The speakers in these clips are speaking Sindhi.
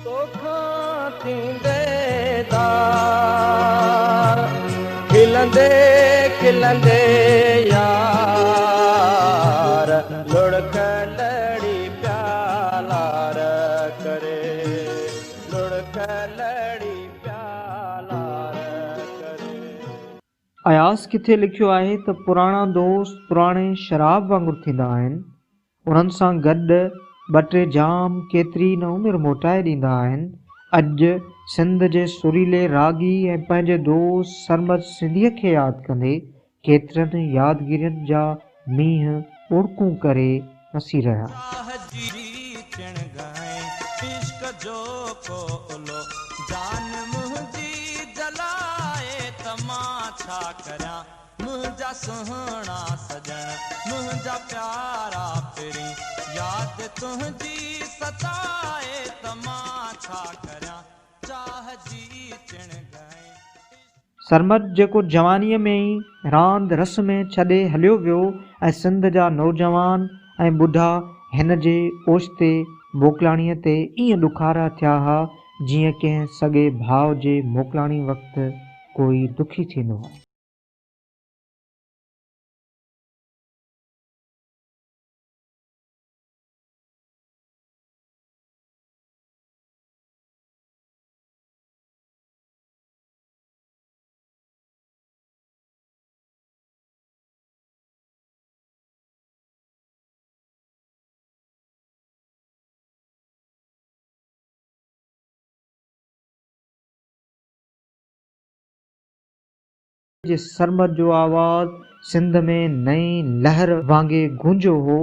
توکان ٿيندي ڌار، کلندي کلندي يار، لڙڪ لڙي پيا لار ڪري، لڙڪ لڙي پيا لار ڪري. اياز ڪٿي لکيو آهي ته پراڻا دوست پراڻي شراب وانگر ٿيندا آهن، انهن سان گڏ ٻه ٽي جام ڪيتري نه عمر موٽائي ڏيندا آهن. اڄ سنڌ جي سريلي راڳي ۽ پنهنجي دوست سرمد سنڌيء کي ياد ڪندي ڪيترن يادگيرين جا مينهن اوڙڪون ڪري وسي رهيا. چاهه جي چڻگائين عشق جو ڪوئلو جان منهنجي جلائي ته مان ڇا ڪريان منهنجا سهڻا سڄڻ منهنجا پيارا پرين ياد تنهنجي ستائي ته مان ڇا ڪريان چاهه جي چڻگائين. سرمد جيڪو جوانيء ۾ ئي راند رس ۾ ڇڏي هليو ويو ۽ سنڌ جا نوجوان ۽ ٻڍا هن جي اوچتي موڪلاڻيء تي ائين ڏکارا ٿيا ها، جيئن ڪنهن سڳي ڀاء جي موڪلاڻي وقت ڪوئي دکي ٿيندو آهي. جي سرمد جو آواز سنڌ ۾ نئين لهر وانگي گونجيو هو،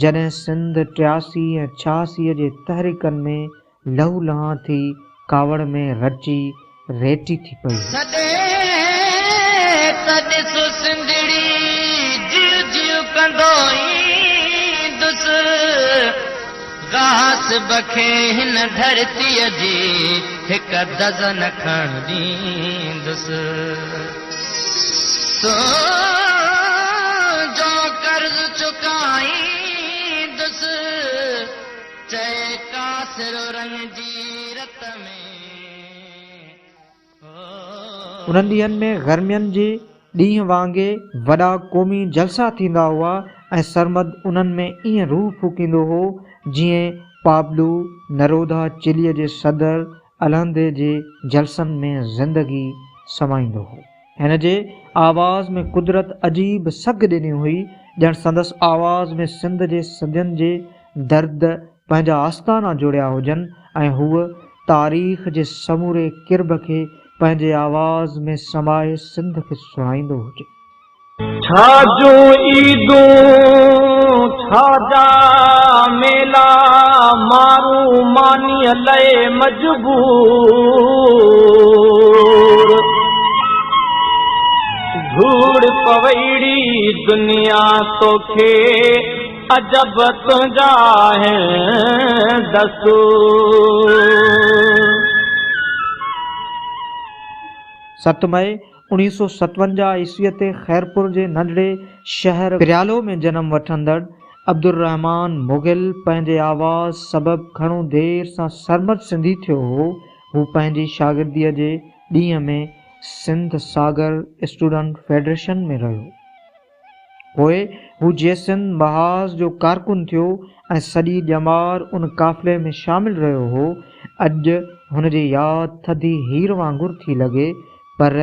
جڏهن سنڌ 83 ۽ 86 جي تحريڪن ۾ لهو لهان ٿي ڪاوڙ ۾ رچي ريٽي ٿي پئي. سڏي ته ڏس سنڌڙي جيء جيء ڪندو ايندس، غاصب کي هن ڌرتيء جي هڪ دز نه کڻ ڏيندس. تنهنجو قرض چڪائيندس. چئي ڪاسر رڃ جي رت ۾. انهن ڏينهن ۾ گرمين جي ڏينهن وانگي وڏا قومي جلسا ٿيندا هئا ۽ سرمد انهن ۾ ائين روح ڦوڪيندو هو، جيئن پابلو نرودا چليء جي صدر الهندي جي جلسن ۾ زندگي سمائيندو هو. هن جي آواز ۾ قدرت عجيب سگهه ڏني هئي، ڄڻ سندس آواز ۾ سنڌ جي صدين جي درد پنهنجا آستانا جوڙيا هجن ۽ هوء تاريخ جي سموري ڪرب کي پنهنجي آواز ۾ سمائي سنڌ کي سڻائيندو هجي. ڇا جون عيدون، ڇا جا ميلا، مارون مانيء لئي مجبور. ڌوڙ پويڙي دنيا توکي. عجب تنهنجا آهن دستور. 7 مئي 1957 عيسويء تي خيرپور جي ننڍڙي شهر پريالو ۾ جنم وٺندڙ عبدالرحمان مغل پنهنجي آواز سبب گهڻو دير سان سرمد سنڌي ٿيو هو. هو پنهنجي شاگرديء جي ڏينهن ۾ سنڌ ساگر اسٽوڊنٽ فيڊريشن ۾ رهيو. پوء هو جيسن محاذ جو ڪارڪن ٿيو ۽ سڄي ڄمار ان قافلي ۾ شامل رهيو هو. اڄ هن جي ياد ٿڌي هير وانگر ٿي لڳي، پر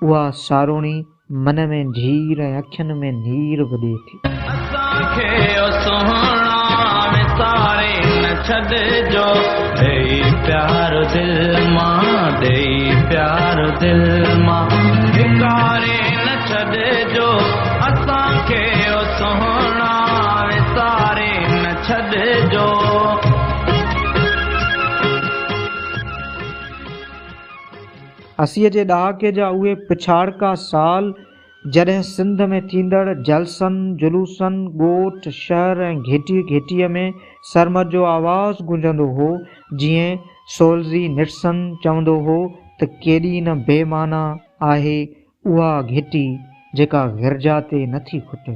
اها ساروڻي من ۾ جهير ۽ اکين ۾ نير به ڏئي ٿي. اسان کي او سهڻا وساري نه ڇڏجو، ڏيئي پيار دل مان، ڏيئي پيار دل مان، ڌڪاري نه ڇڏجو، اسان کي او سهڻا وساري نه ڇڏجو. اسيء جي ڏهاڪي جا اهي پڇاڙڪا سال جڏهن سنڌ ۾ ٿيندڙ جلسن، جلوسن، ڳوٺ، شهر ۽ گهٽيء گهٽيء ۾ سرمد جو آواز گونجندو هو، جيئن سولزي نٽسن چوندو هو ته ڪيڏي نه بي معنيٰ آهي اها گهٽي جيڪا گرجا تي نه ٿي کٽي.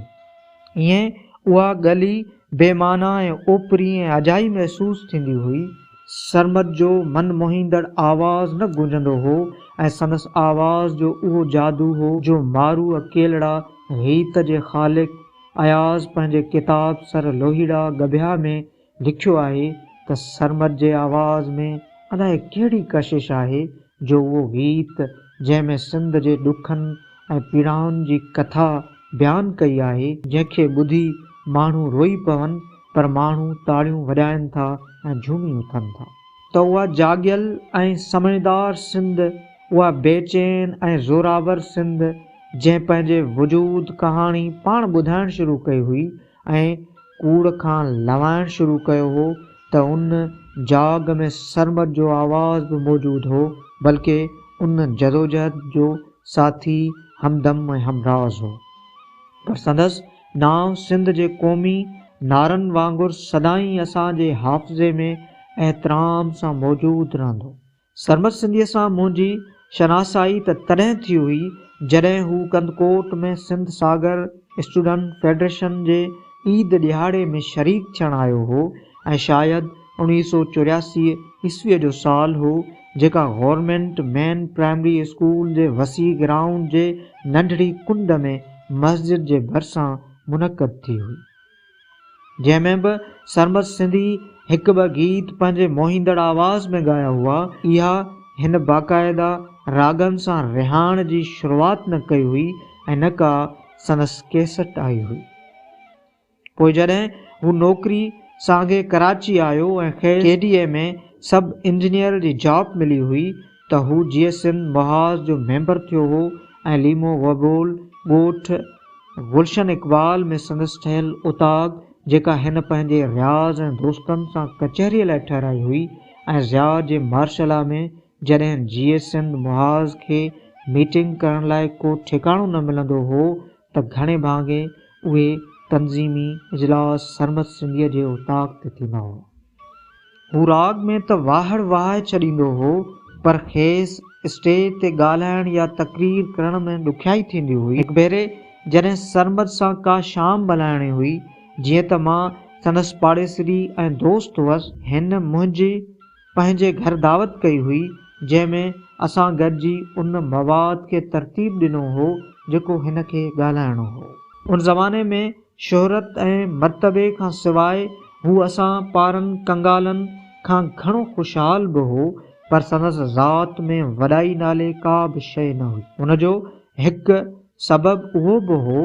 ائين اها ڳلي بي معنيٰ ۽ اوپري ۽ اجائي محسوس ٿيندي هئي. سرمد جو من موهيندڙ آواز نه گونجندو هو ۽ سندس آواز جو اهو جادو هو جو مارو اڪيلڙا گيت جي خالق اياز پنهنجي ڪتاب سر لوهيڙا ڳڀيا ۾ لکيو آهي ته سرمد جي آواز ۾ الائي ڪهڙي ڪشش آهي جو اهو گيت جنهن ۾ سنڌ جي ڏکن ۽ پيڙائن جي ڪٿا بيان ڪئي آهي، جنهن کي ٻڌي ماڻهو روئي پون پر ماڻهو تاڙيون وڄائن ٿا ۽ جهومي اٿن ٿا. ته اها جاڳيل ۽ سمجهدار سنڌ، اها بيچين ۽ زوراور سنڌ جنهن پنهنجي وجود ڪهاڻي پاڻ ٻڌائڻ شروع ڪئي هئي ۽ ڪوڙ کان لنوائڻ شروع ڪيو هو ته ان جاڳ ۾ سرمد جو آواز به موجود هو بلڪه ان جدوجهد جو ساٿي، همدم ۽ همراز هو. پر سندس نانء سنڌ جي قومي نعرن وانگر سدائين اسان جي حافظي ۾ احترام سان موجود رهندو. سرمد سنڌيء سان منهنجي شناسائي ته تڏهن ٿي هئي، جڏهن هو ڪنڌڪوٽ ۾ سنڌ ساگر اسٽوڊنٽ فيڊريشن جي عيد ڏهاڙي ۾ شريڪ ٿيڻ آيو هو ۽ شايد 1984 عيسويء جو سال هو، جيڪا گورنمينٽ مين پرائمري اسڪول جي وسيع گرائونڊ جي ننڍڙي ڪنڊ ۾ مسجد جي ڀرسان منعقد ٿي هئي. جنهن ۾ به سرمد سنڌي هڪ ٻه گيت پنهنجي موهيندڙ آواز ۾ ڳايا هئا. اها هن باقاعده راڳن سان رهاڻ جي شروعات نه ڪئي هئي ۽ نه ڪا سندس ڪيسٽ آئي هئي. پوء جڏهن هو نوڪري سانگي ڪراچي آيو ۽ کيس ڪي ڊي اي ۾ سب انجنيئر جي جاب ملي هئي ته هو جيئي سنڌ محاذ جو ميمبر ٿيو هو ۽ ليمو غبول ڳوٺ گلشن اقبال ۾ سندس ٺهيل اوطاق جيڪا هن پنهنجي رياض ۽ دوستن سان ڪچهريء لاء ٺهرائي هئي ۽ ضياء جي مارشلا ۾ جڏهن جيئي سنڌ محاذ کي ميٽنگ ڪرڻ لاء ڪو ٺڪاڻو نه ملندو هو ته گهڻي ڀاڱي اهي تنظيمي اجلاس سرمد سنڌيء جي اوطاق تي ٿيندا هئا. هو راڳ ۾ ته واهڙ وهائي ڇڏيندو هو، پر کيس اسٽيج تي ڳالهائڻ يا تقرير ڪرڻ ۾ ڏکيائي ٿيندي هئي. هڪ ڀيري جڏهن سرمد سان ڪا شام ملهائڻي هئي، جيئن ته مان سندس پاڙيسري ۽ دوست هئس، هن منهنجي پنهنجي گهر دعوت ڪئي هئي، جنهن ۾ اسان گڏجي ان مواد کي ترتيب ڏنو هو، جيڪو هن کي ڳالهائڻو هو. ان زماني ۾ شهرت ۽ مرتبي کان سواء هو اسان پارن ڪنگالن کان گهڻو خوشحال به هو، پر سندس ذات ۾ وڏائي نالي ڪا به شيء نه هئي. ان جو هڪ سبب اهو به هو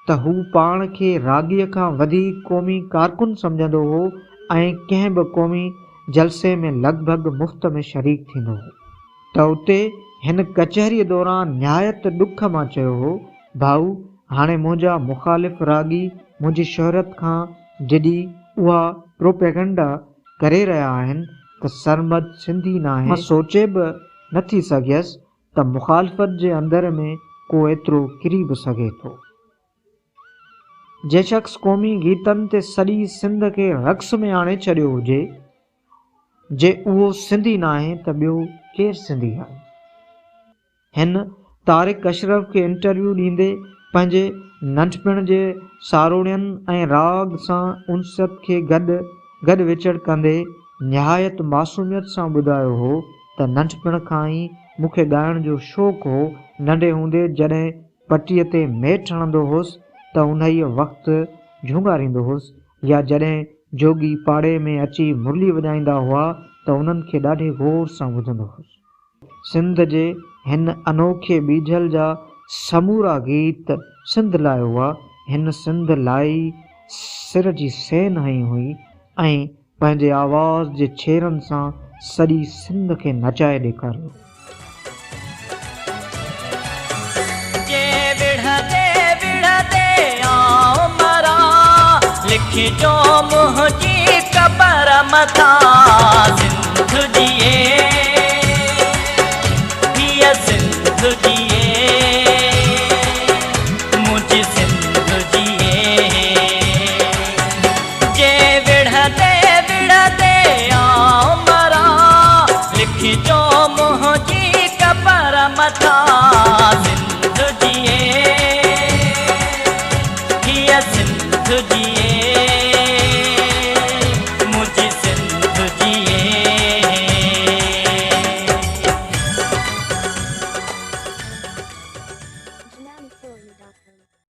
ته هو پاڻ کي راڳيء کان وڌيڪ قومي ڪارڪن سمجهندو هو ۽ ڪنهن به قومي جلسي ۾ لڳ ڀڳ مفت ۾ شريڪ ٿيندو هو. ته اتي هن ڪچهريء دوران نهايت ڏک مان چيو هو، ڀائو، هاڻي منهنجا مخالف راڳي منهنجي شهرت کان ڊڄي اها پروپيگنڊا ڪري رهيا آهن ته سرمد سنڌي ناهي. مان سوچي به نه ٿي سگهيس ته مخالفت جي اندر ۾ ڪو ايترو ڪري به سگهي ٿو. جنهن شخص قومي گيتن تي سڄي سنڌ کي رقص ۾ آڻي ڇڏيو هجي، جي اهو سنڌي ناهي ته ٻيو ڪير سنڌي آهي؟ هن طارق اشرف کي انٽرويو ڏيندي پنهنجي ننڍپڻ جي ساروڻين ۽ راڳ سان انسيت کي گڏ گڏ وچڙ ڪندي نهايت معصوميت سان ٻڌايو هو ته ننڍپڻ کان ئي مون کي ڳائڻ جو شوق هو، ننڍي هوندي جڏهن پٽيء تي ميٺ هڻندو هوس ته انهيء وقت جهونگاريندو هوس يا جڏهن جوڳي پاڙي ۾ اچي مرلي وڄائيندا هئا ته انهن کي ڏاڍي غور سان ٻڌندو هوس. سنڌ جي هن انوکي ٻيجل جا سمورا گيت سنڌ لاء هئا. هن سنڌ لاء ئي سر جي سين هنئي هئي ۽ پنهنجي آواز جي ڇيرن سان سڄي سنڌ کي نچائي ڏيکاريو. جي وڙهندي وڙهندي آئون مران، لکجو منهنجي قبر مٿان سنڌ جي.